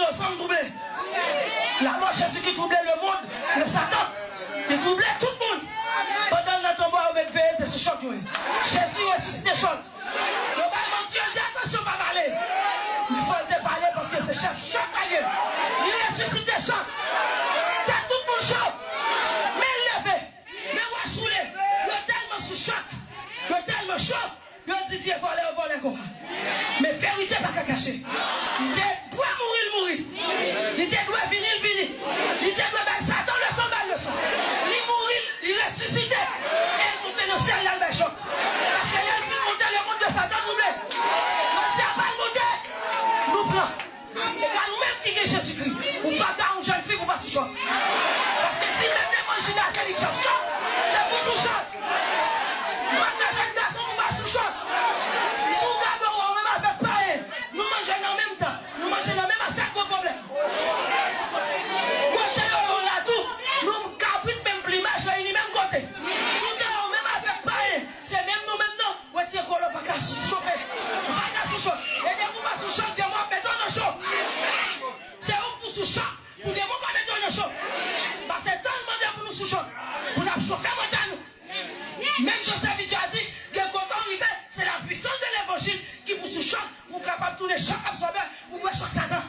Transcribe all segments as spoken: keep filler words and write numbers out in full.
Ansanm twoube. Lamò Jezikri twouble lemonn, le Satan. Li twouble tout moun. Pandan l nan tonbo a, yo met veye, se sou chòk yo ye. Jezi resisite chòk. Yo bay manti, yo di, "Atansyon, pa pale." Men fò l te pale, paske se chèf chòk la ye. Li resisite chòk. Tèt tout moun cho. Men l leve. Men wòch woule. Yo tèlman sou chòk. Yo tèlman cho. Yo di Dye vòlè, yo vòlè kò a. Men verite pa ka kache. Li te dwe mouri, l mouri. Li te dwe vini, l vini. Li te dwe bay Satan leson, l bay leson. Li mouri, li resisite. E l moute nan syèl, l al bay chòk. Paske lè l fin moute, lemonn de Satan twouble. Yo di apa l moute, nou pran. Se pa nou menm ki gen Jezikri. Ou pa ka yon jèn fi pou pa sou chòk. Paske si met levanjil la se li k chòk, se pou sou chòk. Ou pa ka jèn gason pou pa sou chòk. Si w gade w wè w menm avèk payen, nou manje nan menm tan, nou manje nan menm asyèt, gwo pwoblèm. Kote yo yo la tou, nou kabrit menm plimaj reyini menm kote. Si w te wè w menm avèk payen, se menm nou menm non. Wè ti ekolo pa ka sou- chofe. Pa ka sou chòk. E depi w pa sou chòk, demon ap mete w nan cho. Se ou k pou sou chòk pou demon pa mete w nan cho. Paske tan l mande pou nou sou chòk, pou n ap chofe mòtèl nou. Menm jan sèvitè a di, gen kote w rive, se la puissance de l'évangile ki pou sou chòk, pou w kapab tounen chòk absòbè, pou bwè chòk Satan.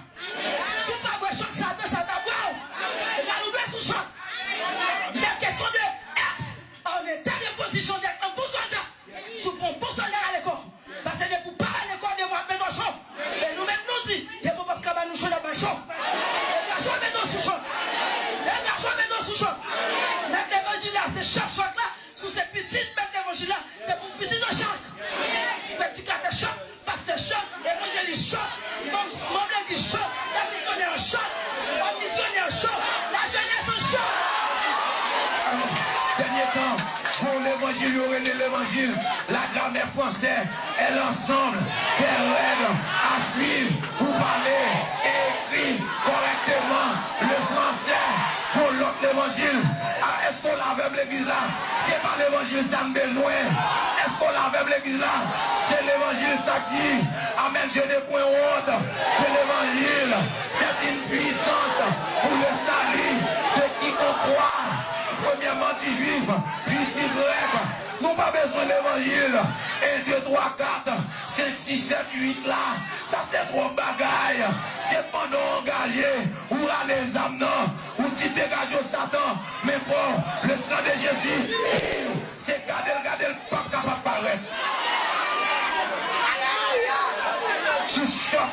Si w pa bwè chòk Satan, Satan bwè w. Egal ou dwe sou chòk. Il est question de être en état de position, d'être un bon soldat. Si w pa yon bon sòlda, rale kò w. Paske depi w pa rale kò w, demon ap mete w cho. E nou menm nou di, demon p ap ka ba nou cho, n ap bay cho. Degaje w, mete w sou chòk. Degaje w, mete w sou chòk. Mèt levanjil la, se chòk, chòk la. Si w se pitit mèt levanjil la, se pou pitit ou chòk. Predikatè chòk, pastè chòk, evanjelis chòk, manm, manm legliz chòk, lè misyonè an chòk, manm misyonè an chòk, lajenès an chòk. Dènye tan, gon levanjil yo rele levanjil la gramè fransè, est l'ensemble des règles à suivre pour parler et écrire correctement le français. Gon lòt levanjil. A, èske w la avè m legliz la? Se pa levanjil sa n bezwen. Èske w la avè m legliz la? Se levanjil sa k di, amèn, je n'ai point honte de l'évangile. C'est une puissance pour le salut de quiconque croit. Premyèman, ti jwif, pi ti grèk. Nou pa bezwen levanjil en, de, twa, kat, senk, sis, sèt, uit la. Sa se twòp bagay. Se pandan w angaje, ou rale zam nan, ou di, "Degaje w, Satan, men pa w, le sang de Jésus." Se gade l, gade l, p ap kapab parèt. Sou chòk.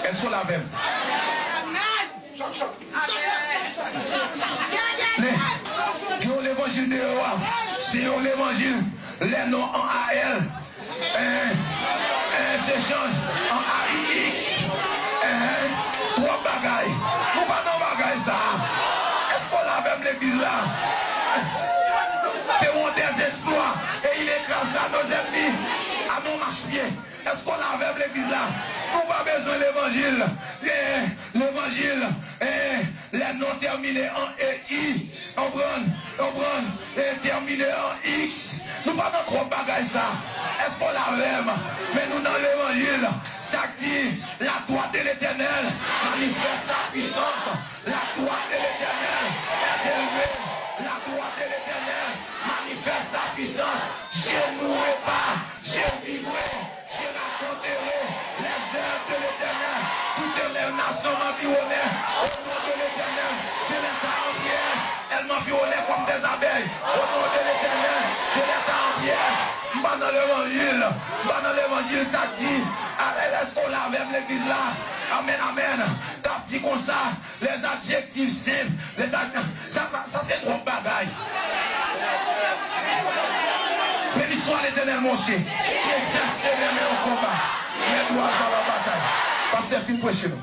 Èske w la avè m? Lè, gen yon levanjil deyò a, se yon levanjil, lè non an A L, en, en, se chanj an A I X, en, twòp bagay. Nou pa nan bagay sa a. Èske w la avè m legliz la? Te ont des exploits, et il écrasera nos ennemis à nos marchepieds. Èske w la avè m legliz la? Nou pa bezwen levanjil. Eh, levanjil, eh, lè non tèmine an E I, konprann, konprann, eh, tèmine an X. Nou pa nan twòp bagay sa. Èske w la avè m? Men nou nan levanjil. Sa k di, la droite de l'Éternel manifeste sa puissance. La droite de l'Éternel est élevée. La droite de l'Éternel manifeste sa puissance. Je mourrai pas, je vivrai, je raconterai les œuvres de l'Éternel. Tout tonnerre, nation m'environnait. Au nom de l'Éternel, je les taille en pièces. Elles m'environnaient comme des abeilles. Au nom de l'Éternel, je les taille en pièces. M pa nan levanjil. M pa nan levanjil, sa k di, a, èske w la avè m legliz la? Amèn, amèn. K ap di konsa, les adjectifs simples, les ad-, sa, sa, sa se twòp bagay. Béni soit l'Éternel, mon rocher, qui exerce sévèrement au combat. Mes doigts à la bataille. Pastè fin preche nou.